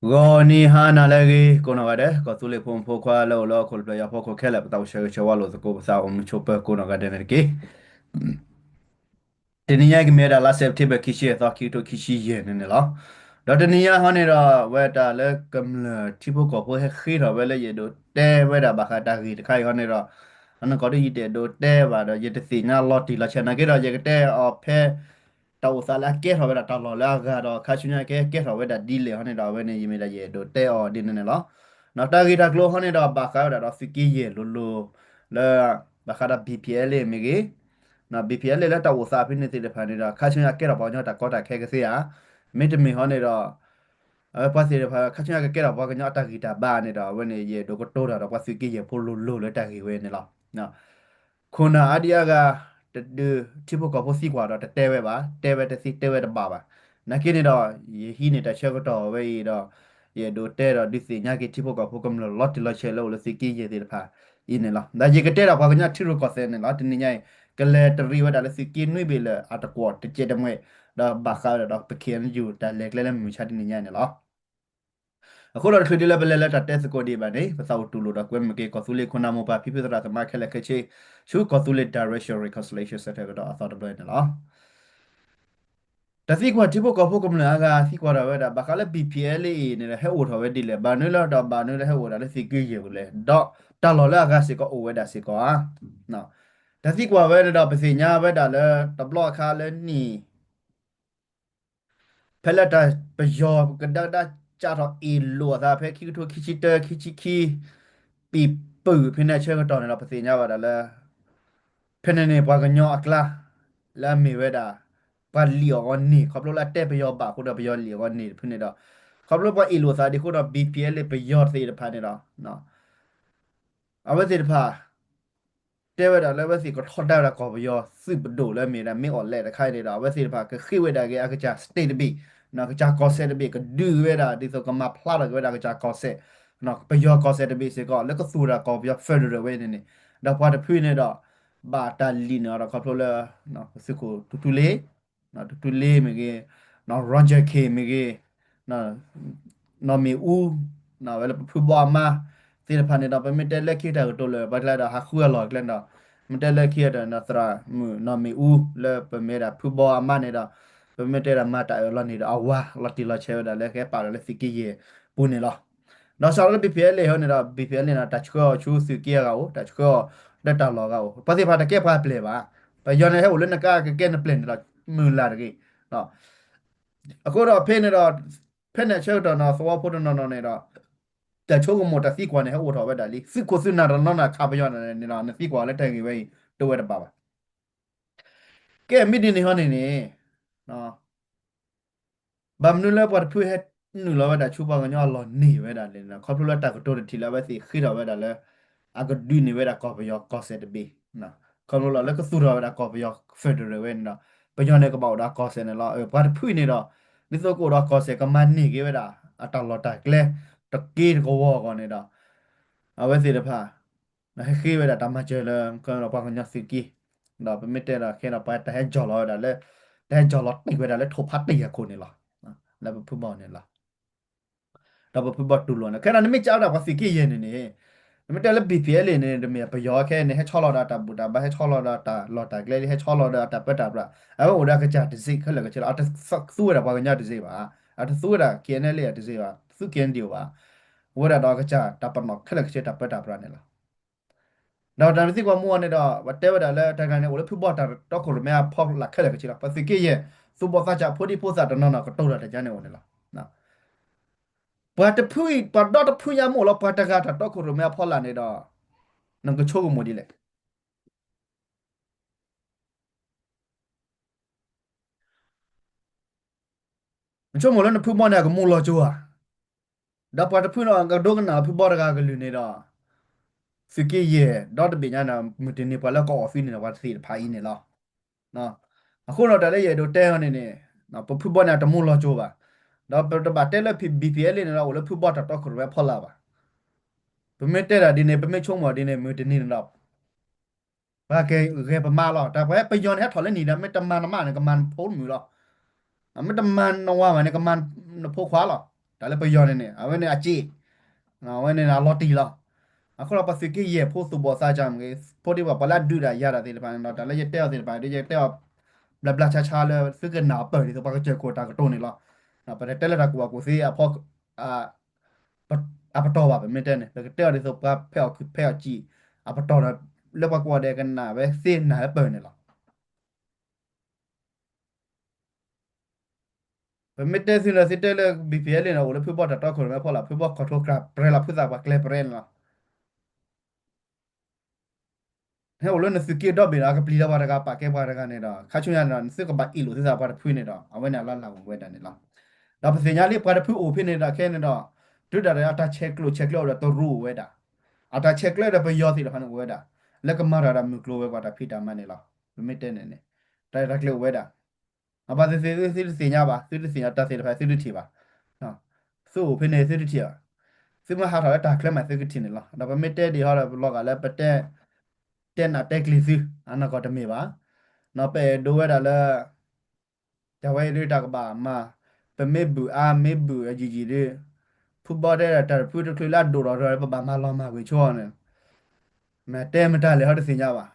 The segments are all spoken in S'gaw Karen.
ဂီၤနံၤဟါနၤလၢအဂ့ၤ ကိးနီၢ်ဂၤဒဲး ကီၢ်သူလ့ၤဖိမုၣ်ဖိခွါလၢအိၣ်လၢဟီၣ်ခိၣ်တဖျၢၣ်ညါဖီခိၣ်ခဲလၢာ် ပသးအိၣ်ဆၢဂ့ၤဆၢဝါလိာ်သကိး ပသးအိၣ်မုာ်ဆိးပၢၤကိးနီၢ်ဂၤဒဲးန့ၣ်တက့ၢ်. တနံၤညါအံၤကမ့ၢ်ဝဲဒၣ်လါစဲးပထ့ဘၢၣ်ခံဆံအသီ ခံကထိခံဆံယဲၢ်န့ၣ်န့ၣ်လီၤ. ဒီးတနံၤညါဟီန့ၣ်ဒီး ဝဲတၢ်လၢကမျၢၢ်ထံဖိကီၢ်ဖိဟဲဃ့ထီၣ်ဝဲလၢယအဲၣ်ဒိးတဲဝဲဒၣ် ဘၣ်ဃးတၢ်ဂ့ၢ်တခါအံၤဟီန့ၣ်ဒီး အနီၢ်ကီၢ်ဒ်ယတအဲၣ်ဒိးတဲဘၣ်ဒီး ယတသ့ၣ်ညါလီၤတံၢ်လီၤဆဲးနာ်က့ဒီး ယကတဲအီၤဖဲ တၢ်အိၣ်သးလၢအကဲထီၣ်ဝဲဒၣ်တၢ်လီၢ်လၢအဂၤဒီး ခါဆူညါကဲကဲထီၣ်ဝဲဒၣ်ဒ်လဲၣ်ဟီန့ၣ်ဒီး အဝဲန့ၣ်ယမ့ၢ်ဒၣ်ယအဲၣ်ဒိးတဲအီၤဒ်န့ၣ်န့ၣ်လီၤ. ဒီးတၢ်ဂ့ၢ်တၢ်ကျိၤဟီန့ၣ်ဒီး ဘၣ်ဃးဝဲဒၣ်ဒီးသုးက့ယဲၢ်လိၤလိၤ လၢ ဘၣ်ဃးဒီး ဘံၣ်ပံၣ်အဲလ့ၣ် မ့ၢ်ဂ့ၤ, ဘံၣ်ပံၣ်အဲလ့ၣ် လၢတၢ်အိၣ်သးဖဲန့ၣ်သ့ၣ်တဖၣ်န့ၣ်ဒီး ခါဆူညါကဲထီၣ်ပှၤကညီတၢ်ကီတၢ်ခဲကသ့ဧါ, မ့တမ့ၢ်ဟီန့ၣ်ဒီး အဝဲပှၤသ့ၣ်တဖၣ် ခါဆူညါကကဲထီၣ်ပှၤကညီအတၢ်ဂံၢ်တၢ်ဘါန့ၣ်ဒီး အဝဲန့ၣ် ယအဲၣ်ဒိးကတိၤတၢ်ဒီးပှၤသုးက့ယဲၢ်ဖိလိၤလိၤလၢတၢ်ဂ့ၢ်ဝဲန့ၣ်လီၤ. ခိၣ်နၢ်အါဒံအါဂၤ တဒုးထံဖိကီၢ်ဖိသံကွၢ်ဒီးတတဲဝဲဘၣ်, တဲဝဲတသ့တဲဝဲတဘၣ်ဘၣ်. နာ်က့န့ၣ်ဒီး ယဟံးန့ၢ်တၢ်ဆၢကတီၢ်ဝဲအံၤဒီး ယအဲၣ်ဒိးတဲဒီးဒုးသ့ၣ်ညါက့ၤထံဖိကီၢ်ဖိကမျၢၢ်လီၤတံၢ်လီၤဆဲးလၢအိၣ်လၢသုးက့ယဲၢ်သ့ၣ်တဖၣ်အံၤန့ၣ်လီၤ. ဒီးယကတဲဒီးပှၤကညီထံရူၢ်ကီၢ်သဲးန့ၣ်လီၤ. တနံၤညါအံၤ ကလဲၤတရံးဝဲဒၣ်လၢသုးက့နွံဘ့ၣ်လၢအတကွီၢ်တကဲးတမှဲၤ ဒီးဘၣ်ဃးဝဲဒၣ်ဒီးပ ခ့ၣ်အဲၣ်ယူၣ် တၢ်လဲၤကျဲလၢမုၢ်မဆါတနံၤညါန့ၣ်လီၤ. အဃိဒီးတချုးဒ်လၢပလဲၤလၢတၢ်တဲသကိးဒံးဘၣ်န့ၣ် ပသးအိၣ်တူၢ်လိာ်ဒီးကွဲမုာ်က့ၤ ကီၢ်သူလ့ၤခိၣ်နၢ်မိၢ်ပၢ်ဖံဖုသရၣ်သမါခဲလၢာ်ခဲဆ့ ဆူကီၢ်သူလ့ၤ Direction Reconciliation Centre ကဒီးအသီတဘျီန့ၣ်လီၤ. တၢ်သံကွၢ်ထံဖိကီၢ်ဖိကမျၢၢ်အါဂၤသံကွၢ်ဒီးဝဲဒၣ် ဘၣ်ဃးလၢ ဘံၣ်ပံၣ်အဲလ့ၣ် အံၤန့ၣ်ဒီး ဟဲအိၣ်ထီၣ်ဝဲဒ်လဲၣ်, ဘၣ်မနုၤလၢဒီးဘၣ်မနုၤလၢဟဲအိၣ်ဒၣ်လၢသုးက့ယဲၢ်ပူၤလဲၣ်, ဒီးတၢ်လီၢ်လၢအဂၤစ့ၢ်ကီးအိၣ်ဝဲဒၣ်စ့ၢ်ကီးဧါ. တၢ်သံကွၢ်ဝဲန့ၣ်ဒီး ပသ့ၣ်ညါဝဲဒၣ်လၢ တဘျီအခါလၢနံၣ် ဖဲလၢတၢ်ပယီၤကဒါကဒါကးထီၣ်အ့ၣ်လိာ်အသးဖဲခံကထိခံဆံတၢ ခံဆံခံ ပံာ်ပုၢ်ဖဲန့ၣ်အဆၢကတီၢ်န့ၣ်ဒီး ပသ့ၣ်ညါဘၣ်ဒၣ်လၢ ဖဲန့ၣ်န့ၣ် ပှၤကညီအကျါ လၢအမ့ၢ်ဝဲဒၣ် ပှၤလံၣ်အီၣ်အီၤန့ၢ် ခီဖျိလၢအတဲပယီၤဘၣ်အဃိဒီး ပယီၤလံၣ်အီၣ်အီၤန့ၢ်တဖုန့ၣ်ဒီး ခီဖျိပှၤအ့ၣ်လိာ်သးဒ်အဃိဒီး ဘံၣ်ပံၣ်အဲလ့ၣ် ပယီၤသ့ၣ်တဖၣ်န့ၣ်ဒီး အဝဲသ့ၣ်တဖၣ် တဲဝဲဒၣ်လၢအဝဲသ့ၣ်ကထီဒါဝဲဒၣ်ကီၢ်ပယီၤသုးပဒိၣ်လၢအမ့ၢ်ဒၣ် မ့ၢ်အီၣ်လဲၣ်တခါန့ၣ်ဒီး အဝဲသ့ၣ်တဖၣ်ကဃ့ဝဲဒၣ်က့ၤအကစၢ် state တဘ့ၣ်, ကစၢ်ကီၢ်စဲၣ်တဘ့ၣ် ကဒုးဝဲဒၣ်ဒ်သိးကမၤဖျါထီၣ်က့ၤဝဲဒၣ်ကစၢ်ကီၢ်စဲၣ်, ပယီၤကီၢ်စဲၣ်တဘ့ၣ်စ့ၢ်ကီး လၢကသူၣ်ဝဲဒၣ်ကီၢ်ပယီၤ federal ဝဲန့ၣ်န့ၣ်, ဒီးပှၤတဖုန့ၣ်ဒီး ဘၣ်တၢ်လံၣ်န့ၢ်အီၤဒီးခီဖျိလၢ သုးခိၣ်ထူထူလ့ ထူထူလ့မ့ၢ်ဂ့ၤ, Roger Khin မ့ၢ်ဂ့ၤ, နီၢ်မ့ၣ်အူ, ဝဲလၢပဖုဘီအမါသ့ၣ်တဖၣ်န့ၣ်ဒီး ပမ့ၢ်တဲလၢခံတၢ်ကတိၤလၢပှၤကျါဒီး ဟးဃုအလီၢ်ကျဲန့ၣ်ဒီး မ့ၢ်တဲလၢခံဒီး သရၣ်မုၣ်နီၢ်မ့ၣ်အူ လၢပမ့ၢ်ဒၣ်ဖုဘီအမါန့ၣ်ဒီး ပမ့ၢ်တဲဒၣ်မၤတၢ်အၢၣ်လီၤန့ၣ်ဒီး အဝၤလီၤတံၢ်လီၤဆဲးဝဲဒၣ်လၢကဟဲပာ်လီၤလၢသုးက့ယဲၢ်ပူၤန့ၣ်လီၤ. ဒီးစးထီၣ်လၢ ဘံၣ်ပံၣ်အဲလ့ၣ် ဟီန့ၣ်ဒီး ဘံၣ်ပံၣ်အဲလ့ၣ်န့ၣ် တၢ်ဆှၢအီၤဆူသုးက့အဂၤအိၣ်, တၢ်ဆှၢအီၤလၢတၢ်လီၢ်အဂၤအိၣ်, ပှၤသ့ၣ်တဖၣ်တကဲပှၤပျဲၢ်ဘၣ်, ပယီၤန့ၣ်ဟဲအိၣ်လၢနကါကကဲနပျဲၢ်န့ၣ်ဒီး မုၢ်လၢ်တဂ့ၤ. အဃိဒီးဖဲန့ၣ်ဒီး ဖဲန့ၣ်အဆၢကတီၢ်န့ၣ် သဝီဖိတနီၤနီၤန့ၣ်ဒီး တၢ်ဆိကမိၣ်တၢ်သံကွၢ်န့ၣ် ဟဲအိၣ်ထီၣ်ဝဲဒၣ်လံ, သုးခိၣ်သုးနၢ်တနီၤနီၤခးပယီၤန့ၣ်ဒီး နသံကွၢ်လၢတၢ်ဂ့ၢ်ဝဲအံၤ တအိၣ်ဝဲတဘၣ်ဘၣ်. ကဲ မ့ၢ်ဒ်န့ၣ်ဟီန့ၣ်န့ၣ် ဘၣ်မနုၤလၢပှၤတဖုဟဲနုာ်လီၤဝဲဒၣ်ဆူပှၤကညီအလီၢ်န့ၢ်ဝဲဒၣ်လဲၣ်န့ၣ် ခီဖျိလၢတၢ်ကတိၤတထံၣ်လၢအဝဲသ့ၣ်ဃ့ထီၣ်ဝဲဒၣ်လၢ အကဒုးန့ၢ်ဝဲဒၣ်ကီၢ်ပယီၤကီၢ်စဲၣ်တဘ့ၣ်, ခီဖျိလၢကသူၣ်ထီၣ်ဝဲဒၣ်ကီၢ်ပယီၤ federal ဝဲန့ၣ်ဒီး ပယီၤန့ၣ်ကဘၣ်အိၣ်ဒီးကီၢ်စဲၣ်န့ၣ်လီၤ. ပှၤတဖုန့ၣ်ဒီး ဒ်သိးကအိၣ်ဒီးကီၢ်စဲၣ် ကမၤန့ၢ်က့ၤဝဲဒၣ်အတၢ်လီၢ်တၢ်ကျဲ တက့တကဝီၤအဂီၢ်န့ၣ်ဒီး အဝဲသ့ၣ်တဖၣ် ဟဲဃ့ဝဲဒၣ်တၢ်မၤစၢၤလၢ ပှၤကညီသုးက့, ဒီးပမ့ၢ်တဲဒီးခဲဒီး ပှၤတၢ်ဟဲကၠီၣ်လီၤဝဲဒၣ်လၢ တၢ်ဟဲကၠီၣ်လီၤတံၢ်ဝဲဒၣ်လၢထိၣ်ဖးတ့ၢ်အခိၣ်န့ၣ်လီၤ. လၢပဖုဘီန့ၣ်လီၤ. ဒီးပဖုဘီတူၢ်လိာ်န့ၣ် ခဲဒီးနမ့ၢ်ကးဝဲဒၣ်ပှၤသုးက့ယဲၢ်န့ၣ်န့ၣ် နမ့ၢ်တဲလၢ ဘံၣ်ပံၣ်အဲလ့ၣ် န့ၣ် တမ့ၢ်ပယီၤခဲအံၤန့ၣ် ဟဲဆီလီၤဒီးတၢ်ဘူၣ်တၢ်ဘါ ဟဲဆီလီၤဒီးတၢ်လီၢ်တၢ်ကျဲ ဟဲဆီလီၤဒီးတၢ်ပၢတၢ်ပြး အဝဲအိၣ်ဒီးအကစၢ်တစ့းခဲလၢာ်ခဲဆ့လီၤ. အတသူဝဲဒၣ်ပှၤကညီတစ့းဘၣ်, အတသူဝဲဒၣ် ခ့ၣ်အဲၣ်ယူၣ် အတစ့းဘၣ်, သူ ခ့ၣ်အဲၣ်ယူၣ် ဘၣ်, အိၣ်ဝဲဒၣ်ဒီးအကစၢ်တၢ်ပနီၣ်ခဲလၢာ်ခဲဆ့တၢ်ပၢတၢ်ပြးန့ၣ်လီၤ. ဒီးတၢ်သံကွၢ်မူအီၤန့ၣ်ဒီး ပတဲဝဲဒၣ်လၢတၢ်ဂၤန့ၣ် အိၣ်လၢဖုဘီတၢ်တီခိၣ်ရိၣ်မဲအဖီလာ်ခဲလၢာ်ခဲဆ့လီၤ. ပှၤသုးက့ယဲၢ် သူၣ်ဘီၣ်သးစၢ်ဖိဒံဖိသၣ်တနီၤနီၤကတိၤတၢ်တၢ်ကါန့ၣ်အိၣ်န့ၣ်လီၤ. ပှၤတဖုအံၤ ပှၤဒီတဖုညါမ့ၢ်အိၣ်လီၤ ပှၤတဂၤတၢ်တီခိၣ်ရိၣ်မဲအဖီလာ်န့ၣ်ဒီး နကဆိကမိၣ်ဒ်လဲၣ်. နဆိကမိၣ်လၢနဖုဘီန့ၣ် အကမူလီၤကၠိဧါ. ဒီးပှၤတဖုန့ၣ် ကဒိကနၣ်ဖုဘီတဂၤကလုၢ်န့ၣ်ဒီး သုးက့ယဲၢ် ဒီတဘ့ၣ်ညါန့ၣ် မုၢ်တနံၤပှၤလၢကအီၣ်သံန့ၣ်ဒီး ပှၤတသ့ၣ်တဖၣ်အံၤန့ၣ်လီၤ. အဃိဒီးတၢ်လၢယအဲၣ်ဒိးတဲအီၤန့ၣ်န့ၣ် ပဖုဘီန့ၣ် အတမူလီၤကၠိဘၣ်. ဒီးပတဘၣ်တဲလၢ ဘံၣ်ပံၣ်အဲလ့ၣ် န့ၣ်ဒီး အိၣ်လၢဖုဘီတၢ်တီခိၣ်ရိၣ်မဲအဖီလာ်ဘၣ်. ပမ့ၢ်တဲဒၣ်ဒ်န့ၣ် ပမ့ၢ်ဆိကမိၣ်ဒ်န့ၣ် မုၢ်တနံၤန့ၣ်ဒီး ပှၤကဂဲၤပမါလီၤ. တၢ်ပှၤပယီၤန့ၣ် ဟဲထီၣ်လၢနံၤဒီး မ့ၢ်တမၤနမါန့ၣ် ကမၤနဖိမုၣ်လီၤ. မ့ၢ်တမၤနဝၤဘၣ်န့ၣ် ကမၤနဖိခွါလီၤ. တၢ်လၢပယီၤန့ၣ်န့ၣ် အဝဲန့ၣ်အစ့ၣ် အဝဲန့ၣ်အလီၤတံၢ်လီၤ. အဃိဒီးပှၤသုးက့ယဲၢ်ဖိသူၣ်ဘီၣ်သးစၢ်မ့ၢ်ဂ့ၤ ဖိဒံးဘၣ်ပှၤလၢအဒုးတၢ်ယၤတၢ်သ့ၣ်တဖၣ်န့ၣ်ဒီး တၢ်လၢယတဲအီၤသ့ၣ်တဖၣ်ဒီး ယတဲအီၤ ဘျးဘျးဆါဆါလၢသုကနၣ်အပၢၢ်ဒ်သိးပှၤကစၢၢ်ခိၣ်တၢ်ကတိၤန့ၣ်လီၤ. ပတတဲလၢတၢ်ကူၣ်ဘၣ်ကူၣ်သ့အဖီ အပတီၢ်ဘၣ် ပမ့ၢ်တဲန့ၣ် ပကတဲအီၤဒ်သိးပှၤဖဲအီၣ်ခုးဖဲအီၣ်စံာ် အပတီၢ်ဒီး လၢပှၤကိးဂၤဒဲးကနၣ်ဝဲသ့နၢ်ဝဲပၢၢ်န့ၣ်လီၤ. ပမ့ၢ်တဲသုန့ၣ် သုတဲလၢ ဘံၣ်ပံၣ်အဲလ့ၣ်န့ၣ် အိၣ်လၢဖုဘီၣ်တၢ်တီခိၣ်ရိၣ်မဲဖီလာ် ဖုဘီၣ်ခီၣ်ထိကြၢးပြဲလီၤ ဖုသးပှၢ်ကျဲပြဲန့ၣ်လီၤ. ဟဲအိၣ်လၢနသုးက့ဒီဘ့ၣ်ဒီး အကပျံၤလီၤပှၤတဂၤ ပာ်ကဲပှၤတဂၤန့ၣ်ဒီး ခါဆူညါန့ၣ်ဒီး နသုကဘၣ်အ့ၣ်လိာ်သုသးပှၤတဖုန့ၣ်ဒီး အဝဲန့ၣ်အလီၢ်လၤအိၣ်ဝဲဒၣ်န့ၣ်လီၤ. ဒီးပသ့ၣ်ညါလံ ပှၤတဖုအိၣ်ဖဲန့ၣ်ဒီး ခဲန့ၣ်ဒီး တုၤဒၣ်ဒီးအတၢ်ဆဲးကျိးဆဲးကျၢအိၣ်ဒီးတရူးအိၣ်ဝဲဒၣ်, အတၢ်ဆဲးကျၢဒီးပယီၤသ့ၣ်တဖၣ်န့ၣ်အိၣ်ဝဲဒၣ်, လၢကမၤတၢ်ဒီးမုၢ်ကျိၤဝဲၤကွာ်တၢ်ဖံးတၢ်မၤန့ၣ်လီၤ. ပမ့ၢ်တဲန့ၣ်န့ၣ် တၢ်ရဲၣ်တၢ်ကျဲၤအိၣ်ဝဲဒၣ် အပှၤသ့ၣ်သ့ၣ်သုတသ့ၣ်ညါဘၣ်, သုတသ့ၣ်ညါတၢ်သ့ၣ်တဖၣ်သုတထံၣ်ဘၣ်. သုအိၣ်ဖဲန့ၣ်သုတထံၣ်ဘၣ်, သုမ့ၢ်ဟးထီၣ်လၢတၢ်ချၢမးသုကထံၣ်န့ၣ်လီၤ. ဒီးပမ့ၢ်တဲဒံးဟီဒီး ပလီၤဂာ်လၢပတဲ တဲနၢ်တဲကျံၤသု အနီၢ်ကီၢ်တမ့ၢ်ဘၣ်. ဒီးပအဲၣ်ဒိးဝဲဒၣ်လၢ တၢ်ဝဲအံၤဒ်တၢ်ကဘၣ်မၤ, ပမ့ၢ်ဘုၣ်အါမ့ၢ်ဘုၣ်အယံာ်ယံာ်ဒီး ဖုဘီတဲဒၣ်တၢ်တဖုတချုးလၢအဒိၣ်ထီၣ်ဒီး ပဘၣ်မၤလီၤမၢ်ကွံာ်ဆိအီၤန့ၣ်, မ့ၢ်တဲမတၤလဲၣ်ဟီတသ့ၣ်ညါဘၣ်.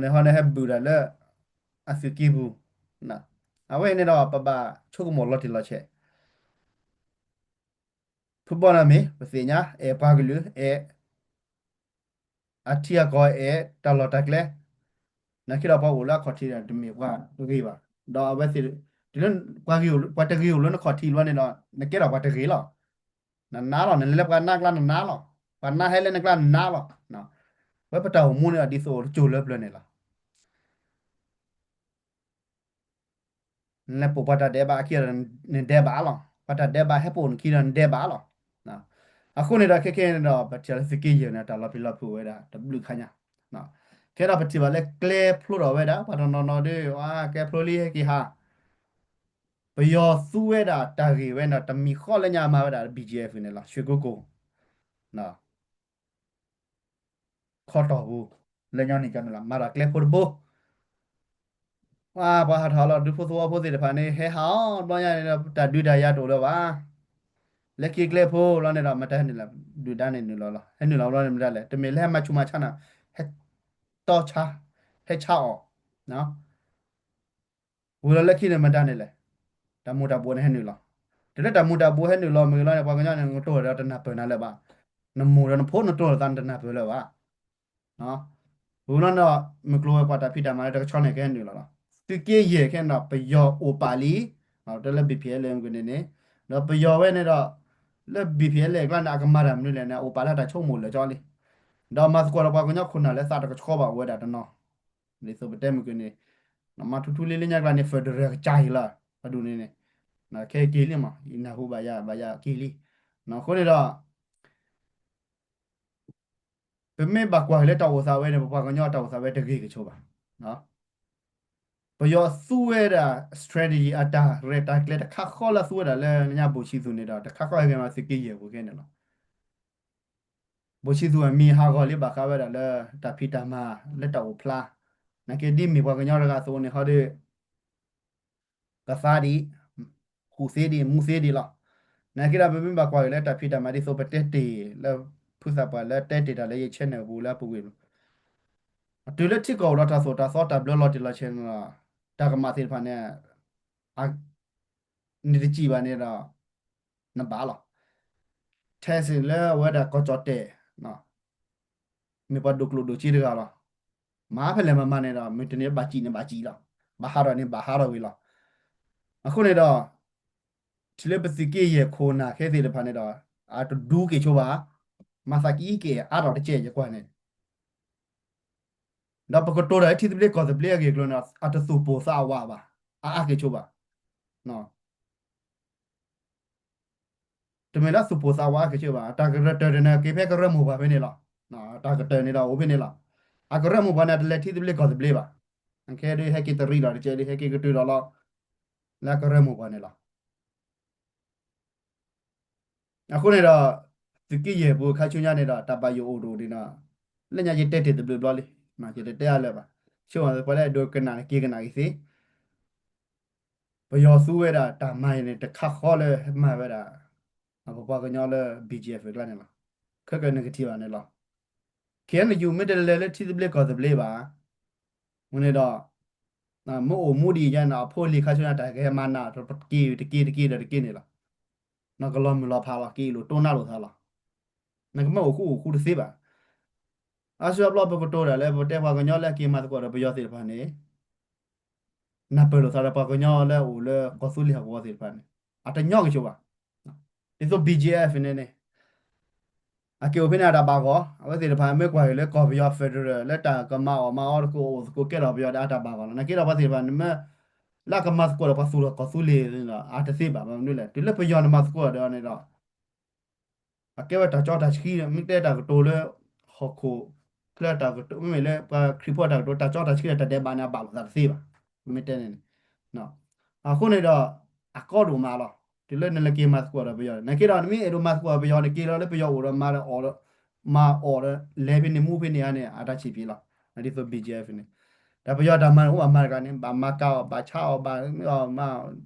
န့ၣ်ဟီန့ၣ်ဟဲဘုၣ်တၢ်လၢ အသုးက့ပူၤ, အဝဲအံၤန့ၣ်ဒီး ပဘၣ်ဆိကမိၣ်လီၤတံၢ်လီၤဆဲး ဖုဘီန့ၣ်မ့ၢ် ပသ့ၣ်ညါ အဲၣ်ပှၤကလုာ် အဲၣ် အထံအကီၢ် အဲၣ်တၢ်လီၢ်တၢ်ကျဲ, နာ်က့ဒီးပှၤအိၣ်လၢအခီၣ်ထံးန့ၣ် တမ့ၢ်ပှၤတဂ့ၤဘၣ်. ဒီးအဝဲသ့ၣ် တုၤလၢ ပှၤတဂ့ၤအိၣ်လၢနခီၣ်ထံးလီၤန့ၣ်ဒီး နကဲထီၣ်ပှၤတဂ့ၤလီၤ. နနာ်လီၤ, နလဲၤလၢပှၤနၢ်ကျါနနာ်လီၤ, ပှၤနၢ်ဟဲလၢနကျါနနာ်လီၤ. ဝဲပတၢ်အိၣ်မူန့ၣ်ဒီး ဒ်သိးအိၣ်တစိၤလၢပျၢၤန့ၣ်လီၤ. နလဲၤပိာ်ပှၤတၢ်ဒဲးဘးအခံဒီး နဒဲးဘးလီၤ, ပှၤတၢ်ဒဲးဘးဟဲပိာ်နခံဒီး နဒဲးဘးလီၤ. အဃိန့ၣ်ဒီး ခဲခဲန့ၣ်ဒီး ပထံၣ်လၢသုးက့ယဲၢ်န့ၣ် တၢ်လီၤပျံၤလီၤဖုးဝဲဒၣ် တဘျုးခါညါ, ခဲဒီးပထံၣ်ဘၣ်လၢကျဲဖျိထီၣ်ဝဲဒၣ် ပှၤတနီၤနီၤဒီး ဝဲကျဲဖျိလံဟဲက့ၤဟး, ပယီၤသူဝဲဒၣ်တၢ်ဂ့ၢ်ဝဲန့ၣ်ဒီး တမံၤဃီလၢညါမၤဝဲဒၣ် ဘံၣ်ကၠံၣ်အ့ၣ်အ့ၣ်န့ၣ်လီၤ, ရွှေကုက္ကို ခီတီၢ်ပူၤ လၢညီနုၢ်ကန့ၣ်လီၤ, မၤတၢ်ကျဲဖိတဘိ, ပှၤဟးထီၣ်လီၤ ဒူဖိသဝီဖိသ့ၣ်တဖၣ်န့ၣ် ဟဲဟးအီၤ တဘျီညါန့ၣ်ဒီး တၢ်ဒုးတၢ်ယၤတအိၣ်လၢၤဘၣ်, လၢခံကျဲဖိလီၤန့ၣ်ဒီး မတၤဟဲနုာ်လီၤ ဒုၣ်ဒါန့ၣ်နုာ်လီၤလီၤ, ဟဲနုာ်လီၤဘျီန့ၣ်မတၤလဲၣ်, တမ့ၢ်လၢဟဲမၤဆူးမၤဆါနၤ, ဟဲတီဆါ, ဟဲဆါအီၤ ဝံၤလီၤလၢခံန့ၣ်မတၤန့ၣ်လဲၣ်, တၢ်မူၤတၢ်ဘှီးန့ၣ်ဟဲနုာ်လီၤ, တုၤလၢတၢ်မူၤတၢ်ဘှီးဟဲနုာ်လီၤမ့ၢ်ဂ့ၤလီၤန့ၣ် ပှၤကညီန့ၣ် နကတိၤဒီးတနၢ်ပၢၢ်နၤလၢၤဘၣ်, နမိၢ်ဒီးနဖိနတိၤသးနတနၢ်ပၢၢ်လၢၤဘၣ်. ဝံၤလီၤန့ၣ်ဒီး မုၢ်ကျိၤဝဲၤကွာ်တၢ်ဖံးတၢ်မၤလၢတကဆီန့ၣ် ကဟဲနုာ်လီၤလီၤ, သုးက့ယဲၢ်ခဲန့ၣ်ဒီး ပယီၤအိၣ်ပာ်လံ, တဲလၢ ဘံၣ်ဖံၣ်အဲလ့ၣ် မ့ၢ်ကွံာ်န့ၣ်န့ၣ်, ဒီးပယီၤဝဲန့ၣ်ဒီး လၢ ဘံၣ်ဖံၣ်အဲလ့ၣ် အကျါန့ၣ် အကမၤတၢ်မနုၤလဲၣ်န့ၣ် အိၣ်ပာ်လၢတၢ်ဆိကမိၣ်လၢာ်ကၠီလံ, ဒီးမၤသကိးဒီးပှၤကညီခိၣ်နၢ်လၢသးတကဆှီဘၣ်အိၣ်ဝဲဒၣ်တနီၤ, ဒ်သိးပတဲမုၢ်ကွံာ်န့ၣ်, မၤထူထူလံလၢညါကျါန့ၣ် federal ကစၢ်အံၤလီၤ, ပဒိၣ်န့ၣ်န့ၣ်, ခဲက့ၤလံမး ယနၢ်ဟူဘၣ်ယၤ ဘၣ်ယၤက့ၤလံ, အဃိန့ၣ်ဒီး ပမ့ၢ်ဘၣ်ကွၢ်က့ၤလၢတၢ်အိၣ်သးဝဲန့ၣ် ပပှၤကညီတၢ်အိၣ်သးဝဲတဂ့ၤကဆိးဘၣ်, ပယီၤသူဝဲဒၣ် strategy အတၢ်ရဲၣ်တၢ်ကျဲၤတခါဃီလၢ သူဝဲဒၣ်လၢညါဘိၣ်ဆံးသူၣ်န့ၣ်ဒီး တခါဃီဟဲက့ၤမးသုးက့ယဲၢ်ပူၤခဲန့ၣ်လီၤ. ဘိၣ်ဆံးသူၣ်အမံၤဟးဂီၤလံဘၣ်ဃးဝဲဒၣ်လၢ တၢ်ဖံးတၢ်မၤလၢတၢ်အိၣ်ဖျါ, နာ်က့ဒ်မ့ၢ်ပှၤကညီတဂၤအသိးန့ၣ်ဟီဒီး ကသါဒံး, ဟူးသ့ဒံး မူသ့ဒံးလီၤ. နာ်က့ဒီး ပမ့ၢ်ဘၣ်ကွၢ်က့ၤလၢတၢ်ဖံးတၢ်မၤဒ်သိးပတဲတ့ၢ်လၢ ဖုသးပှၢ်လၢတဲတ့ၢ်တၢ်လၢယ channel ပူၤလၢအပူၤကွံာ်, တုၤလၢထံကီၢ်အိၣ်ဒီးတၢ်သိၣ်တၢ်သီတၢ်ဘျၢလီၤတံၢ်လီၤဆဲးန့ၣ်ဒီး တၢ်ကမၣ်သ့ၣ်တဖၣ်န့ၣ် နတစံးဘၣ်န့ၣ်ဒီး နဘၣ်လီၤ. ထဲစ့ၢ်လၢအဝဲဒၣ်ကီၢ်ကၠီၣ်တဲၣ် မ့ၢ်ပှၤဒိၣ်ကျိၣ်ဒိၣ်စ့တဂၤလီၤ. မၤဖဲလဲၣ်မၤမၤန့ၣ်ဒီး မ့ၢ်တန့ၢ်ဘၣ်စံးန့ၣ်ဘၣ်စံးလီၤ. ဘၣ်ဟးထီၣ်န့ၣ်ဘၣ်ဟးထီၣ်ဝံၤလီၤ. အဃိန့ၣ်ဒီး ထံၣ်လၢပသုးက့ယဲၢ်ခိၣ်နၢ်ခဲသ့ၣ်တဖၣ်န့ၣ်ဒီး အတဒူက့ၤဆိဘၣ်, မၤသးကအံးက့ၤအါထီၣ်တကဲယကွၢ်န့ၣ် ဒီးပကတိၤတၢ်လၢထံသဘျ့ကီၢ်သဘျ့အဂ့ၢ်အကျိၤန့ၣ် အတသူၣ်ပိၢ်သးဝးဘၣ်, အအါက့ၤဆိဘၣ်. တမ့ၢ်လၢသူၣ်ပိၢ်သးဝးအါက့ၤဆိဘၣ်, တၢ်ကရၢတၢၢ်န့ၣ် က့ၤဖဲကရၢမိၢ်ပှၢ်ဖဲန့ၣ်လီၤ. တၢ်ကတၢၢ်န့ၣ်ဒီးအိၣ်ဖဲန့ၣ်လီၤ. အကရၢမိၢ်ပှၢ်န့ၣ် တလဲၤထံသဘျ့ကီၢ်သဘျ့ဘၣ်. ခဲဒုးဟဲက့ၤတရံးလီၤတကဲဒုး ဟဲက့ၤကတုၤဒီးလီၤ လၢအကရၢမိၢ်ပှၢ်န့ၣ်လီၤ. အဃိန့ၣ်ဒီး သုးက့ယဲၢ်ပူၤခါဆူညါန့ၣ်ဒီး တၢ်ဘၣ်ယိၣ်အိၣ်တအိၣ်န့ၣ်ဒီး လၢညါယတဲတ့ၢ်တဘျုးဘျီလံ, ယတတဲအါလၢၤဘၣ်. ဆိပှၤလၢအဲၣ်ဒိးကနၣ်က့ၤကနၣ်က့ၤသ့, ပယီၤသူဝဲဒၣ်တၢ်မၤအံၤန့ၣ် တခါဃီလၢမၤဝဲဒၣ် ပပှၤကညီလၢ ဘီၣ်ကၠံၣ်အ့ၣ် အကျါန့ၣ်လီၤ. ခဲကနကထံၣ်ဘၣ်န့ၣ်လီၤ. ခဲအံၤ ယူၤ မ့ၢ်တလဲၤလၢထံသဘျ့ကီၢ်သဘျ့ဘၣ်, မ့ၢ်န့ၣ်ဒီး မ့ၢ်အိၣ်မူဒ်အံၤယါန့ၣ် အဖိလံၤခါဆူညါတၢ်ကဟဲမၤနး တက့ၢ်တက့ၢ်တက့ၢ်ဒီးတက့ၢ်န့ၣ်လီၤ. နီၢ်ကလီၤမုၢ်လီၤဖးလီၤ က့ၤအ့ၣ်လိာ်တိၢ်နါလိာ်သးလီၤ. နကမ့ၢ်အိၣ်ဃူအိၣ်ဃူတသ့ဘၣ်. အါစုအါဘျီပကတိၤတၢ်လၢပတဲပှၤကညီလၢအက့ၤမၤသကိးဒီးပယီၤသ့ၣ်တဖၣ်န့ၣ် နၢ်ပၢၢ်လိာ်သးဒီးပှၤကညီလၢအအိၣ်လၢကီၢ်သူလ့ၤဟီၣ်ကဝီၤသ့ၣ်တဖၣ်န့ၣ် အတညီကဆိးဘၣ်. ဒ်သိး ဘီၣ်ကၠံၣ်အ့ၣ် န့ၣ်န့ၣ် အက့ၤအိၣ်ဖဲန့ၣ်အတၢ်ဘၣ်ဂီၢ်, အဝဲသ့ၣ်တဖၣ်မ့ၢ်ကွၢ်က့ၤလၢကီၢ်ပယီၤ federal လၢတၢ်ကမၤအီၣ်မၤအီတကိးအိၣ်သကိးကဲထီၣ်ပယီၤဒီးအတၢ်ဘၣ်ဂီၢ်လီၤ. နာ်က့ဒီးပှၤသ့ၣ်တဖၣ်န့ၣ်မ့ၢ် လၢအကမၤသကိးဒီးပှၤသူၣ်ထီၣ်ကီၢ်သူလ့ၤန့ၣ်ဒီး အတသ့ဘၣ်. ဘၣ်မနုၤလဲၣ် တုၤလၢပယီၤန့ၣ်မၤသကိးဒီးန့ၣ်ဒီး အကဲဝဲတၢ်ကၠီတၢ်ဆှံ မ့ၢ်တဲတၢ်ကတိၤလၢ ဟီၣ်ခိၣ်ချၢတၢ်ကတိၤ မ့မ့ၢ်လၢပှၤခရံာ်ဖိတၢ်ကတိၤ တၢ်ကၠီတၢ်ဆှံဒီးတၢ်ဒဲးဘးန့ၣ် အဘၣ်လိာ်သးတသ့ဘၣ်. မ့ၢ်တဲန့ၣ်န့ၣ် အဃိန့ၣ်ဒီး အကီဒိၣ်မးလီၤ. တုၤလၢနလဲၤက့ၤမၤသကိးဒီးပယီၤန့ၣ် နာ်က့ဒီး နမ့ၢ်အဲၣ်ဒိးမၤသကိးဒီးပယီၤန့ၣ် က့ၤလီၤလၢပယီၤအိၣ်ဒီးမၤဒီးအီၣ်ဒီး မၤအီၣ်ဒီးလဲၤဖဲန့ၣ်မူဖဲန့ၣ်ဧါန့ၣ် အတၢ်ဆံးပျံၤလီၤ. ဒ်သိး ဘီၣ်ကၠံၣ်အ့ၣ် န့ၣ် တၢ်ပယီၤတၢ်မၤန့ၣ် အိၣ်ဘၣ်မၤတဂၤန့ၣ် ဘၣ်မၤကၤအီၤ ဘၣ်ဆါအီၤ ဘၣ်မၤ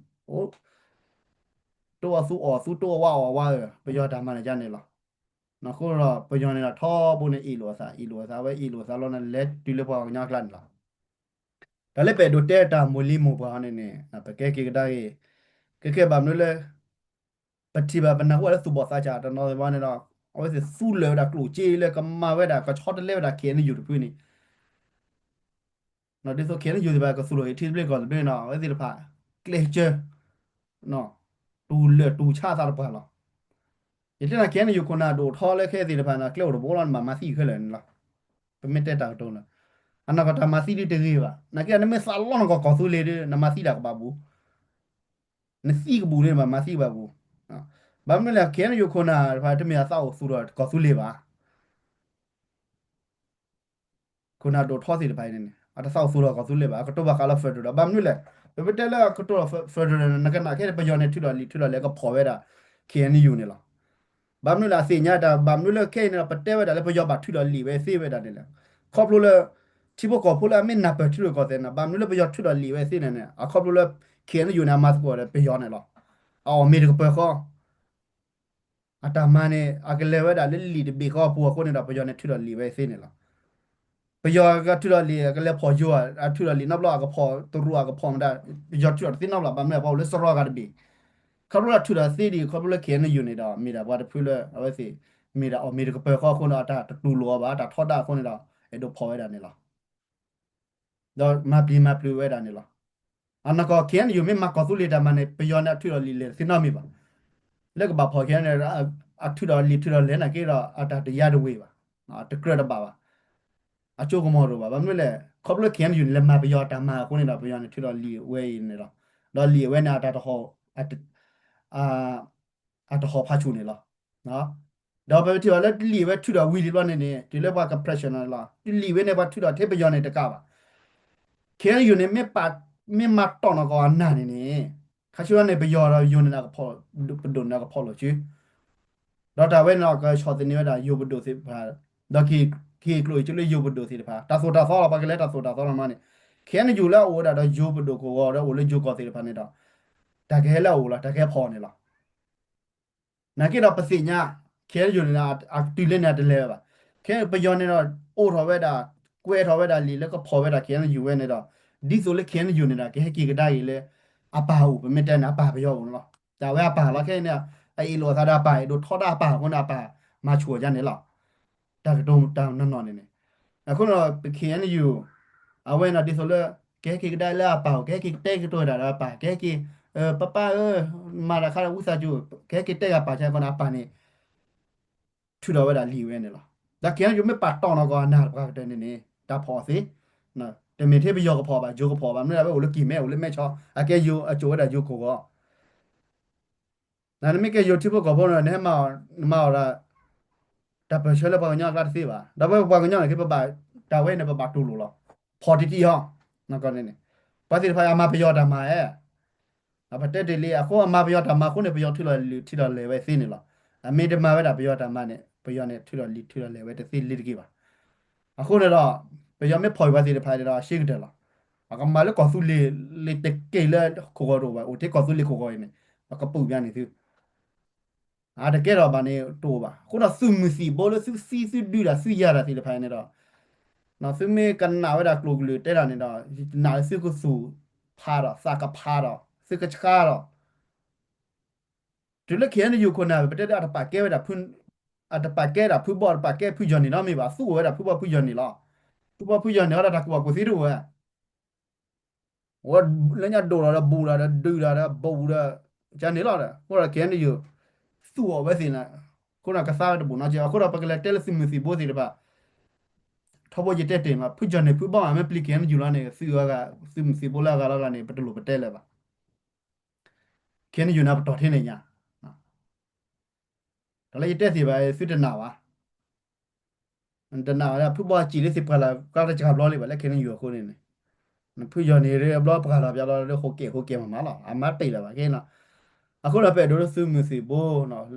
အိၣ် တိၢ်အီၣ်သူအီၣ် သူတိၢ်အဝါအီၣ်ဝါဧၢ, ပယီၤတၢ်မၤန့ၣ်ဒ်န့ၣ်လီၤ. အဃိဒီး ပယီၤန့ၣ်ဒီးထီဘိန့ၣ် အ့ၣ်လိာ်အသး အ့ၣ်လိာ်အသးဝဲ အ့ၣ်လိာ်အသးလီၤန့ၣ် လဲၤတုၤလၢပှၤကညီအကျါန့ၣ်လီၤ. တၢ်လၢပအဲၣ်ဒိးတဲတၢ်မိၢ်လံမိၢ်ပှၢ်န့ၣ်န့ၣ် ပကဲက့ၤကဒါက့ၤ ကဲကဲဘၣ်မနုၤလၢ ပထံၣ်ဘၣ်ပနၢ်ဟူဘၣ်လၢသူၣ်ဘီၣ်သးစၢ်တနီၤဘၣ်န့ၣ်ဒီး အဝဲသ့ၣ်သူလၢာ်ဝဲဒၣ်ကျိၣ်စ့လၢကမၤဝဲဒၣ် ကဆီတလဲဝဲဒၣ် ခ့ၣ်အဲၣ်ယူၣ် တဖုန့ၣ် ဒ်သိး ခ့ၣ်အဲၣ်ယူၣ် သ့ၣ်တဖၣ်ကသူၣ်ထီၣ်က့ၤထံသဘျ့ကီၢ်သဘျ့န့ၣ်ဒီး အဝဲသ့ၣ်တဖၣ် ကျဲးစၢး တူၢ်လၢာ်တူၢ်ဆါအသးတပှၢ်လီၤ. ယတဲန့ၣ် ခ့ၣ်အဲၣ်ယူၣ် ခိၣ်နၢ်ဒိၣ်ထီလၢခဲအံၤသ့ၣ်တဖၣ်န့ၣ် ကျဲအိၣ်တဘိလီၤ နဘၣ်မၤသံခဲလၢာ်န့ၣ်လီၤ. ပမ့ၢ်တဲတၢ်ကတိၤန့ၣ် အနီၢ်ကီၢ်တၢ်မၤသံဒ်တဂ့ၤဘၣ်. နာ်က့ နမ့ၢ်သးလီနကီၢ်ကီၢ်သူလ့ၤဒီး နမၤသံဒၣ်ကဘၣ်ဘူး နသံကဘူးန့ၣ် နဘၣ်မၤသံကဘၣ်ဘူး. ဘၣ်မနုၤလဲၣ် ခ့ၣ်အဲၣ်ယူၣ် ခိၣ်နၢ်တဖၣ် တမ့ၢ်အသးအိၣ်သူၣ်ထီၣ်ကီၢ်သူလ့ၤဘၣ်. ခိၣ်နၢ်ဒိၣ်ထီသ့ၣ်တဖၣ်အံၤန့ၣ်န့ၣ် အတသးအိၣ်သူၣ်ထီၣ်ကီၢ်သူလ့ၤဘၣ်. အကတိၤဘၣ်ဃးလၢ federal ဒီး ဘၣ်မနုၤလဲၣ် ပမ့ၢ်တဲလၢအကတိၤ federal န့ၣ် နကနၣ်ခဲအံၤ ပယီၤန့ၣ် ထုးထီၣ်လံာ်ထုးထီၣ်လဲၢ်ကဖီၣ်ဝဲဒၣ် ခ့ၣ်အဲၣ်ယူၣ် န့ၣ်လီၤ. ဘၣ်မနုၤလဲၣ် အသ့ၣ်ညါတၢ် ဘၣ်မနုၤလၢခဲအံၤန့ၣ်ဒီး ပတဲဝဲဒၣ်လၢပယီၤဘၣ်ထုးထီၣ်လံာ်ဝဲသ့ဝဲဒၣ်န့ၣ်လဲၣ်. ခီဖျိလၢ ထံဖိကီၢ်ဖိလၢအမ့ၢ်နၢ်ပၢၢ်ထံရူၢ်ကီၢ်သဲးန့ၣ် ဘၣ်မနုၤလၢပယီၤထုးထီၣ်လံာ်ဝဲသ့န့ၣ်န့ၣ် အခီဖျိလၢ ခ့ၣ်အဲၣ်ယူၣ် န့ၣ် အမၤသကိးဒီးပယီၤန့ၣ်လီၤ. အအီၣ်မ့ၤတကပၢၤဃီ အတၢ်မၤန့ၣ် အကလဲၤဝဲဒၣ်လၢလံာ်တဘ့ၣ်ဃီအပူၤအဃိန့ၣ်ဒီး ပယီၤန့ၣ်ထုးထီၣ်လံာ်ဝဲသ့န့ၣ်လီၤ. ပယီၤကထုးထီၣ်လံာ် အကလဲၤဖီၣ်ယိၤ အထုးထီၣ်လံာ်နီတဘျီ အကဖီၣ်တရူး အကဖီၣ်မတၤ ပယီၤထုးထီၣ်တသ့နီတဘျီ ဘၣ်မနုၤလဲၣ် ပှၤအိၣ်လၢစရီကၤတဘ့ၣ် ခီဖျိလၢထုးထီၣ်သ့ဒံး ခီဖျိလၢ ခ့ၣ်အဲၣ်ယူၣ် န့ၣ်ဒီး မ့ၢ်ဒၣ်ပှၤတဖုလၢအဝဲသ့ၣ် မ့ၢ်ဒၣ်အီၣ်မ့ၤတကပၢၤဃီအဃိန့ၣ်ဒီး အတၢ်တတူၢ်လိာ်အီၤဘၣ် အတၢ်ထီဒါအဃိန့ၣ်ဒီး အဲၣ်ဒိးဖီၣ်ဝဲဒၣ်န့ၣ်လီၤ. ဒီးမၤပျံၤမၤဖုးဝဲဒၣ်န့ၣ်လီၤ. အနီၢ်ကီၢ် ခ့ၣ်အဲၣ်ယူၣ် မ့ၢ်မၤကီၢ်သူလ့ၤတၢ်မၤန့ၣ် ပယီၤန့ၣ်အထုးထီၣ်လံာ်လဲၢ်တသ့နီတမံၤဘၣ်. လၢကဘၣ်ဖီၣ် ခ့ၣ်အဲၣ်ယူၣ် န့ၣ် အထုးထီၣ်လံာ်ထုးထီၣ်လဲၢ်နာ်က့ဒီး အတၢ်တယါတဝ့ၤဘၣ်, တကြၢးတဘၣ်ဘၣ်, အကၠိကမီၤတအိၣ်ဘၣ်. ဘၣ်မနုၤလဲၣ် ခီဖျိလၢ ခ့ၣ်အဲၣ်ယူၣ် န့ၣ် လဲၤမၤပယီၤတၢ်မၤအဃိန့ၣ်ဒီး ပယီၤန့ၣ်ထုးထီၣ်လံာ်ဝဲအံၤန့ၣ်လီၤ. ဒီးလံာ်အဝဲန့ၣ် အတၢ်တဟီၣ် အတဟီၣ်ဖးဆူၣ်န့ၣ်လီၤ. ဒီးပထံၣ်ဘၣ်လၢလံာ်ဝဲထုးထီၣ်ဝံၤလံဘျီန့ၣ်န့ၣ် တုၤလၢပှၤက pressure န့ၣ်လီၤ. လံာ်ဝဲန့ၣ် ပှၤထုးထီၣ်ထဲပယီၤန့ၣ်တကးဘၣ်. ခ့ၣ်အဲၣ်ယူၣ် န့ၣ် မ့ၢ်မၤတီၢ်နီၢ်ကီၢ်အနၢ်န့ၣ်န့ၣ် ခါဆူညါန့ၣ် ပယီၤဒီးယိၤန့ၣ် ပဒိၣ်န့ၣ်ကဖီၣ်လိာ်စု ဒီးတၢ်ဝဲန့ၣ်ဒီး ကဆီၣ်သနံးဝဲဒၣ်ယိၤပဒိၣ်သ့ၣ်တဖၣ် ဒီးကဟ့ၣ်ကျိၣ်ဟ့ၣ်စ့လၢယိၤပဒိၣ်သ့ၣ်တဖၣ် တၢ်သိၣ်တၢ်သီလီၤ. ပှၤကလဲၤတၢ်သိၣ်တၢ်သီလီၤမးန့ၣ် ခ့ၣ်အဲၣ်ယူၣ် လၢအအိၣ်ဝဲဒၣ်ဒီးယိၤပဒိၣ်ကဝီၤဒီးအိၣ်လၢယိၤကီၢ်သ့ၣ်တဖၣ်န့ၣ်ဒီး တၢ်ကဟဲလၢအအိၣ်လီၤ တၢ်ကဟဲဖီၣ်န့ၣ်လီၤ. နာ်က့ဒီးပသ့ၣ်ညါ ခ့ၣ်အဲၣ်ယူၣ် န့ၣ်ဒီး အတုၤလၢန့ၣ်အတလဲၤဝဲဘၣ်. ခဲပယီၤန့ၣ်ဒီး အိးထီၣ်ဝဲဒၣ် ကွဲးထီၣ်ဝဲဒၣ်လံာ်လၢကဖီၣ်ဝဲဒၣ် ခ့ၣ်အဲၣ်ယူၣ် ဝဲန့ၣ်ဒီး ဒ်သိးလၢ ခ့ၣ်အဲၣ်ယူၣ် န့ၣ်ဒီး ကဟဲက့ၤကဒါက့ၤလၢ အပၢ်အိၣ် ပမ့ၢ်တဲန့ၣ် အပၢ်ပယီၤအိၣ်န့ၣ်လီၤ. တၢ်ဝဲအပၢ်လီၤ. ခဲအံၤန့ၣ် အအ့ၣ်လိာ်အသးဒီးအပၢ် အဲၣ်ဒိးထီဒါအပၢ်အဃိန့ၣ် အပၢ်မၤဆူၣ်အီၤဒ်န့ၣ်လီၤ. တၢ်ကတိၤတၢ်နီၢ်နီၢ်န့ၣ်န့ၣ် အဃိန့ၣ်ဒီး ပ ခ့ၣ်အဲၣ်ယူၣ် အဝဲန့ၣ်ဒ်သိးလၢ ကဟဲက့ၤကဒါလၢအပၢ်အိၣ် ကဟဲက့ၤတဲကတိၤတၢ်ဒီးအပၢ် ကဟဲက့ၤ ပၢ်ပၢ်ဧၢ မၤတၢ်ခါဒီးဝံသးစူၤ ကဟဲက့ၤတဲဂ့ၤအပၢ်ဆၢကီးန့ၣ် အပၢ်န့ၣ် ထုးထီၣ်ဝဲဒၣ်လံာ်ဝဲန့ၣ်လီၤ. ဒီး ခ့ၣ်အဲၣ်ယူၣ် မ့ၢ်ပာ်တီၢ်နီၢ်ကီၢ်အနၢ်တပှၤကတၢၢ်န့ၣ်န့ၣ် တၢ်ဖီၣ်သ့ တမ့ၢ်ထဲပယီၤကဖီၣ်ဘၣ် ယိၤကဖီၣ်ဘၣ် မ့ၢ်ဒၣ်ဝဲအိၣ်လၢကံၢ်မဲ အိၣ်လၢမဲဆီ အကဲယိၤအစိာ်ဝဲဒၣ်ယိၤကဝီၤ နမ့ၢ်ကဲယိၤထံဖိကီၢ်ဖိန့ၣ် နဟဲမၤအီၣ် နမၤအီၣ်ဒီး တၢ်ပၢၢ်ဆၢလၢပှၤကညီအကျါတသ့ဘၣ်. ဒီးပဝဲပှၤကညီန့ၣ်က့ ပဘၣ် တၢ်ဝဲန့ၣ် ပဘၣ်တူၢ်လိာ်လီၤ. ဖီၣ်တံၢ်တံၢ်အီၤ ပှၤသ့ၣ်တဖၣ်အမၤပယီၤတၢ်မၤဧါ ပတဲတ့ၢ်လံ အဃိအမၤပယီၤတၢ်မၤအဃိန့ၣ် ပယီၤထုးထီၣ်လံာ်ထုးထီၣ်လဲၢ်ဝဲသ့န့ၣ်လီၤ. အမ့ၢ်တမၤဝဲဒၣ်ပယီၤတၢ်မၤန့ၣ် ပယီၤန့ၣ်ထုးထီၣ်လံာ်ထုးထီၣ်လဲၢ်ဝဲတသ့လ့ၤတက့ၢ်ဘၣ်. အဃိန့ၣ်ဒီး ပယီၤမ့ၢ်ဖီၣ်ပှၤသ့ၣ်တဖၣ်န့ၣ်ဒီး အရှဲကတၢၢ်လီၤ. အကမၤလၢကီၢ်သူလ့ၤ လ့ၤတက့ၢ်လၢခိၣ်ဂီၤတအိၣ်ဘၣ်, အိၣ်ထဲကီၢ်သူလ့ၤခိၣ်ဂီၤအံၤန့ၣ် ပကပုာ်ပျါန့ၢ်သု အတကဲထီၣ်ဘၣ်န့ၣ်တအိၣ်ဘၣ်. အဃိဒီးသုးမုၢ်သံၣ်ဘိလၢသုသံသုဒုးတၢ်သုယာ်တၢ်သ့ၣ်တဖၣ်န့ၣ်ဒီး, သုမ့ၢ်ကနၣ်ဝဲဒၣ်ကျိာ်ကလုာ်တဲတၢ်န့ၣ်ဒီး ယနာ်လၢသုကသူၣ်ဖးဒီးသးကဖးဒီး သုကဆှါဒီး တုၤလၢ K N U ခိၣ်နၢ် ပတဲဒၣ်အတပာ်ကဲဝဲဒၣ် အတပာ်ကဲဒၣ်ဖုဘီၣ် တပာ်ကဲဖုယီၢ်န့ၣ်နီတမံၤဘၣ်, သူၣ်အိၣ်ဝဲဒၣ်ဖုဘီၣ်ဖုယီၢ်န့ၣ်လီၤ. ဖုဘီၣ်ဖုယီၢ်န့ၣ် အဝဲဒၣ်တၢ်ကူၣ်ဘၣ်ကူၣ်သ့တအိၣ်ဝဲ ဝဲလၢညါဒိၣ်လီၤဒီးဘူးလီၤဒီးဒုးလီၤဒီးဘူးဒီး ကန့ၣ်လီၤဒီး အဃိဒီး K N U သူၣ်အီၣ်ဝဲသ့ၣ်န့ၣ်, အဃိဒီးကသါဝဲတဘူးနီတကဲ, အဃိဒီးပကလဲၤတဲလၢသုးမုၢ်သံၣ်ဘိသ့ၣ်တဖၣ် ထီဘိယတဲတ့ၢ်မး ဖုယီၢ်န့ၣ်ဖုဘီၣ်မး မ့ၢ်ပျံၤ K N U လီၤန့ၣ် သုးအဂၤ သုးမုၢ်သံၣ်ဘိလၢအဂၤလီၤလီၤန့ၣ် ပတလိၣ်ပတဲလၢၤဘၣ်. K N U န့ၣ်ပတီၢ်ထဲန့ၣ်ညါ, တၢ်လၢယတဲသ့ၣ်ဘၣ် သုတနာ်ဘၣ်. တနာ်ဘၣ် ဖုဘီၣ်စံၣ်လၢသ့ၣ်ပှၢ်လၢ် ကါတစှၤဘျီလံဘၣ်လၢ K N U အဃိန့ၣ်န့ၣ်, ဖုယီၢ်န့ၣ် ဘျီပှၢ်လီၤပျီလီၤလၢ ဟိကဲးဟိကဲးမးမးလီၤ အမၤတ့ၢ်လၢၤဘၣ်က့နီၤ. အဃိဒီးပအဲၣ်ဒိးလၢသုးမုၢ်သံၣ်ဘိ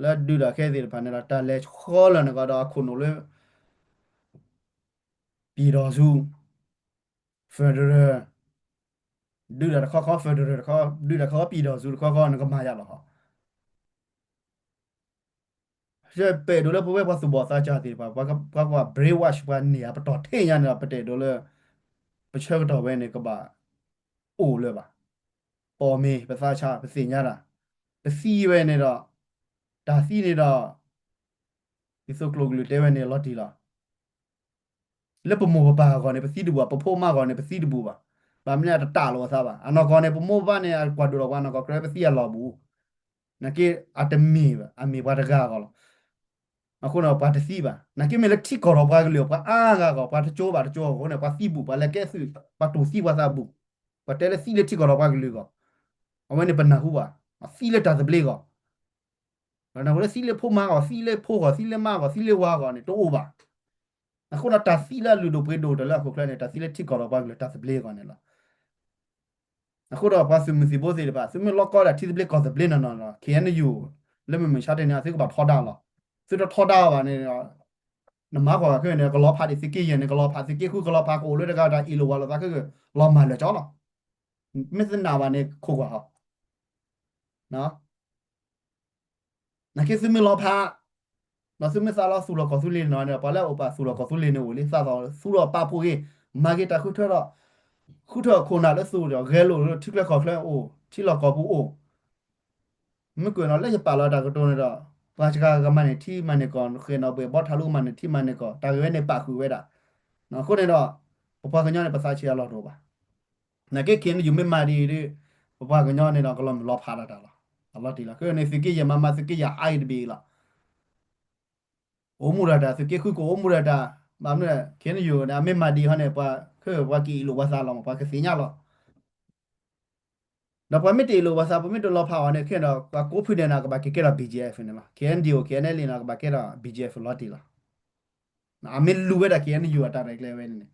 လၢဒုးတၢ်ခဲသ့ၣ်တဖၣ်န့ၣ်ဒီး တၢ်လဲၤဆီလီၤနကဒီးအခိၣ်နူာ်လၢ ပြည်ထောင်စု federal ဒုးတၢ်တခီခီ federal တခီ ဒုးတၢ်ခီခီ ပြည်ထောင်စု တခီခီ နကမၤယၤလီၤ. ပအဲၣ်ဒိးလၢပဝဲပှၤသူၣ်ဘီၣ်သးစၢ်သ့ၣ်တဖၣ် ပှၤကွၢ် brainwash ပှၤန့ၢ်အပတီၢ်ထဲညါန့ၣ်ဒီး ပတအဲၣ်ဒိးလၢ ပဆၢကတီၢ်ဝဲန့ၣ် ကဘၣ်အိၣ်လၢၤဘၣ်. ပအီၣ်မ့ၤ ပသးဆး ပသ့ၣ်ညါတၢ် ပသံဝဲန့ၣ်ဒီး တၢ်သံန့ၣ်ဒီး ဒ်သိးကျိာ်ကလုာ်တဲဝဲန့ၣ် လီၤတံၢ်လီၤ. လၢပမိၢ်ပပၢ်အဂီၢ်န့ၣ် ပသံတဘူးဘၣ်, ပဖိမါအဂီၢ်န့ၣ် ပသံတဘူးဘၣ်. ဘၣ်မနုၤအတတၢ်လိာ်အသးဘၣ်. အနီၢ်ကီၢ်န့ၣ် ပမိၢ်ပပၢ်န့ၣ် အကွၢ်ဒိၣ်ထီၣ်ပှၤနီၢ်ကီၢ် ကြၢးပသံအလီၢ်ဘူး. နာ်က့ အတမ့ၢ်ဘၣ်, အမ့ၢ်ပှၤတဂၤအဂီၢ်လီၤ. အဃိန့ၣ် ပှၤတသံဘၣ်. နာ်က့မ့ၢ်လၢထံကီၢ်ဒီးပှၤကလုာ် ပှၤအါဂၤအဂီၢ် ပှၤတကၠိဘၣ်တကၠိအဂီၢ်န့ၣ် ပှၤသံဘူး, ပှၤလဲၤကဲသုး, ပှၤတူၢ်သံပှၤသးဘူး, ပှၤတဲလၢသံလၢထံကီၢ်ဒီးပှၤကလုာ်အဂီၢ်, အဝဲန့ၣ်ပနၢ်ဟူဘၣ်, သံလၢတၢ်သဘျ့အဂီၢ် ပနၢ်ဟူလၢသံလၢဖိမါအဂီၢ်, သံလၢဖိအဂီၢ်, သံလၢမါအဂီၢ်, သံလၢဝၤအဂီၢ်န့ၣ် တအိၣ်ဘၣ်. အဃိဒီးတၢ်သံလၢအလုၢ်ဒိၣ်ပှ့ၤဒိၣ်တၢ်လၢအခိၣ်ချၢန့ၣ် တၢ်သံလၢထံကီၢ်ဒီးပှၤကလုာ်တၢ်သဘျ့အဂီၢ်န့ၣ်လီၤ. အဃိဒီးပှၤသုးမုၢ်သံၣ်ဘိသ့ၣ်တဖၣ် သုမ့ၢ်လီၤကီဒၣ်ထံသဘျ့ကီၢ်သဘျ့နီၢ်နီၢ်နီၤ K N U လၢမုၢ်မဆါတနံၤ သုကဘၣ်ထီဒါလီၤ. သုတထီဒါဘၣ်န့ၣ် နမၤကွၢ်ခဲန့ၣ် ကလီၤဖးဒံးသုးက့ယဲၢ်န့ၣ် ကလီၤဖးသုးက့ဃု ကလီၤဖးကအိၣ်လၢတဂၤတၢ်အ့ၣ်လိာ်ဝါလိာ်သးခဲက လီၤမၢ်လၢာ်ကၠီလီၤ. မ့ၢ်သနာ်ဘၣ်န့ၣ် ခိးကွၢ်ဟီ နာ်က့သုမ့ၢ်လီၤဖး ဒီးသုမ့ၢ်သးလီၤသူၣ်လီၤကီၢ်သူလ့ၤနီၤန့ၣ် ပှၤလၢအအိၣ်ပာ်သူၣ်လီၤကီၢ်သူလ့ၤန့ၣ်အိၣ်လံ သးသီၣ်သူၣ်လီၤပာ်ဖှိၣ်ဂ့ၤ မၤက့ၤတၢ်ဃုထၢဒီး ဃုထၢခိၣ်နၢ်လၢသူၣ်ဒီး ဂဲၤလိာ်လၢထံချၢကီၢ်ချၢအိၣ် ထံလီၢ်ကီၢ်ပူၤအိၣ် မ့ၢ်ကွဲးနီၤလၢယပာ်လီၤတၢ်ကတိၤန့ၣ်ဒီး ပှၤစှၤကမၤန့ၢ်ထံမၤန့ၢ်ကီၢ် ဃဲၤနီၣ်ဘှဲၣ်ဘီထးလူကမၤန့ၢ်ထံမၤန့ၢ်ကီၢ် တၢ်ဂ့ၢ်ဝဲန့ၣ်ပာ်ဃုာ်ဝဲဒၣ်. အဃိန့ၣ်ဒီး ပပှၤကညီန့ၣ် ပသးဆံးအလီၢ်တအိၣ်ဘၣ်. နာ်က့ K N U မ့ၢ်မၤဒ်အံၤဒီး ပပှၤကညီန့ၣ်ဒီး ကလီၤမုၢ်လီၤဖးဒၣ်တၢ်လီၤ. အလီၤတံၢ်လီၤ. ခဲအံၤန့ၣ် သုးက့ယဲၢ်မၤမၤ သုးက့ယဲၢ်ဟးအံၤတဘ့ၣ်အံၤလီၤ. အိၣ်မူဒၣ်တၢ် သုးက့ဃုကအိၣ်မူဒၣ်တၢ်, ဘၣ်မနုၤလဲၣ် K N U န့ၣ် အမ့ၢ်မၤဒ်အံၤဟီန့ၣ် ပှၤခဲအံၤ ပှၤကအ့ၣ်လိာ်ပှၤသးလီၤမး ပှၤကသ့ၣ်ညါလီၤ. ဒီးပှၤမ့ၢ်တအ့ၣ်လိာ်ပှၤသး ပမ့ၢ်တလီၤဖးအီၤန့ၣ် ခဲအံၤဒီး ပှၤကိးဖုဒဲးန့ၣ် ကဘၣ်က့ၤကဲထီၣ် B G F န့ၣ်လီၤ. K N D O K N L A န့ၣ် ကဘၣ်ကဲထီၣ် B G F လီၤတံၢ်လီၤ. အမ့ၢ်လူၤဝဲဒၣ် K N U အတၢ်ရဲၣ်ကျဲၤဝဲန့ၣ်န့ၣ်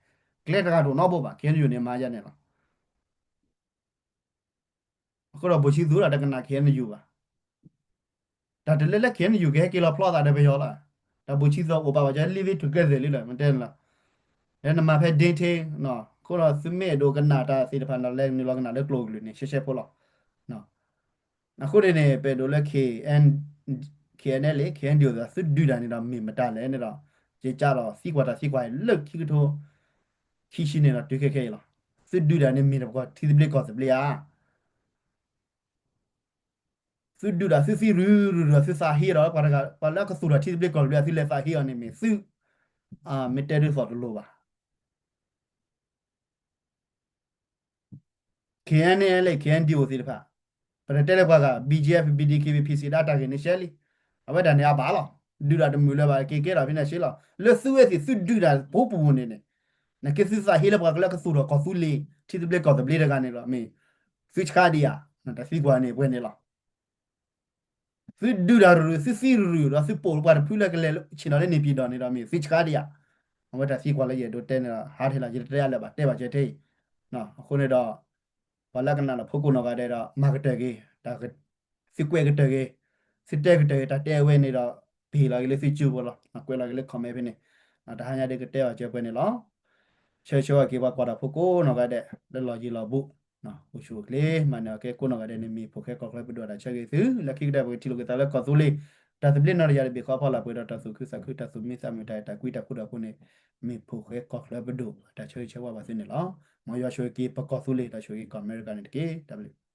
ကျဲတဂၤတအိၣ်နီတဘိဘၣ် K N U န့ၣ် မၤယၤန့ၣ်လီၤ. အဃိဒီး ဘိၣ်ဆံသူဒီးတကနၣ် K N U ဘၣ်. တၢ်တလၢလၢ K N U ကဟဲက့ၤလီၤဖျီသးဒီးပယီၤလီၤ. တၢ်ဘိၣ်ဆံသူအိၣ်ပာ်ဘၣ်ကၠီ living together လံလီၤ မ့ၢ်တဲန့ၣ်လီၤ. လၢနမၤဖဲ ဒ့ထ့ အဃိဒီးသုမ့ၢ်အဲၣ်ဒိးကနၣ်တၢ်သ့ၣ်တဖၣ်န့ၣ် လဲၤနုာ်လီၤကနၣ်လၢကျိာ်ကလုာ်န့ၣ် ရှဲရှဲဖိလီၤ. အဃိန့ၣ်န့ၣ် ပအဲၣ်ဒိးလၢ K N, K N L A, K N D O သုဒုးတၢ်န့ၣ်ဒီး မ့ၢ်မတၤလဲၣ်န့ၣ်ဒီး ယကၢ်လီၤသံကွၢ်တၢ်သံကွၢ်အံၤလၢခံကထိ ခံဆံန့ၣ်ဒီးတုၤခဲခဲအံၤလီၤ. သုဒုးတၢ်န့ၣ်မ့ၢ်တပှၤထံသဘျ့ကီၢ်သဘျ့ဧါ. သုဒုးတၢ်သုသံရုၢ်ရုၢ်ဒီးသုသးဟ့ဒီး ပှၤတဂၤ ပှၤလၢအကသူၣ်ထီၣ်ထံသဘျ့ကီၢ်သဘျ့ သုလဲၤသးဟ့အီၤန့ၣ်မ့ၢ်သု မ့ၢ်တဲဒ်သိးတလိၤဘၣ်. K N L A, K N D O သ့ၣ်တဖၣ် ပတတဲလၢပှၤဂၤ B G F, B D K, B P C ဒၣ်တၢ်ဂ့ၢ်န့ၣ်ရှဲလံ. အဝဲဒၣ်န့ၣ်အဘၣ်လီၤ. ဒုးတၢ်တမုာ်လၢၤဘၣ် က့ၤကဲထီၣ်ဖဲန့ၣ်ရှဲလီၤ. လၢသုဝဲသ့ၣ်သုဒုးတၢ်ပူၤပူၤန့ၣ်န့ၣ် နာ်က့သုသးဟ့လၢပှၤကလၢကသူၣ်ထီၣ်ကီၢ်သူလ့ၤ ထံသဘျ့ကီၢ်သဘျ့တဂၤန့ၣ်ဒီး မ့ၢ်သုဆှါဒံးဧါ. တၢ်သံကွၢ်န့ၣ်ပှဲၤန့ၣ်လီၤ. သုဒုးတၢ်ရုၢ်ရုၢ် သုသံရုၢ်ရုၢ်ဒီးသုပိာ်ပှၤတဖုလၢကလဲၤဆ့ၣ်နီၤလၢန့ၣ်ပံၤဒီးန့ၣ်ဒီး မ့ၢ်သုဆှါဒံးဧါ. အဝဲတၢ်သံကွၢ်လၢယအဲၣ်ဒိးတဲန့ၣ်ဒီး ဟးထဲလီၤ ယတတဲအါလၢၤဘၣ် တဲဘၣ်ကၢထဲအံၤ. အဃိန့ၣ်ဒီး ပှၤလၢကနၣ်လီၤဖိကိးနီၢ်ဂၤဒဲးဒီး မၤကတၢၢ်က့ၤ တၢ် သုကွဲးကတၢၢ်က့ၤ သုတဲကတၢၢ်က့ၤ တၢ်တဲဝဲန့ၣ်ဒီး ပ့ၤလီၤက့ၤလၢသုစုဖိလီၤ. ကွဲးလီၤက့ၤလၢ comment ဖဲန့ၣ် တဟါညါဒ်ကတဲအီၤကၢပှဲၤန့ၣ်လီၤ. ဆၢဂ့ၤဆၢဝါက့ၤပှၤကွၢ်တၢ်ဖိကိးနီၢ်ဂၤဒဲး လၢလီၢ်ယံၤလီၢ်ဘူး အိၣ်ဆူၣ်အိၣ်ချ့ မၤနၢၤအီၤကဲကိးနီၢ်ဂၤဒဲးန့ၣ် မ့ၢ်ဖိၣ်ဃဲကီၢ်ချၢပဒိၣ်အတၢ်ဆၢဂ့ၤသု လၢခံကတၢၢ်ပကထံၣ်လိာ်က့ၤသးလၢကီၢ်သူလ့ၤ တၢ်သဘျ့နီၢ်တယၤတဘ့ၣ်ဃီအဖီလာ် ပှဲၤဒီးတၢ်သူၣ်ခုသးခု တၢ်သူၣ်မံသးမုာ် တၢ်အဲၣ်တၢ်ကွံတၢ်ဃူတၢ်ဖိးန့ၣ် မ့ၢ်ဖိၣ်ဃဲကီၢ်ချၢပဒိၣ်အတၢ်ဆၢဂ့ၤဆၢဝါဘၣ်သုန့ၣ်လီၤ. မ်ယွၤဆိၣ်ဂ့ၤက့ၤပကီၢ်သူလ့ၤ ဒီးဆိၣ်ဂ့ၤက့ၤကီၢ်အမဲရကၤန့ၣ်တက့ၢ်. တၢ်ဘျုး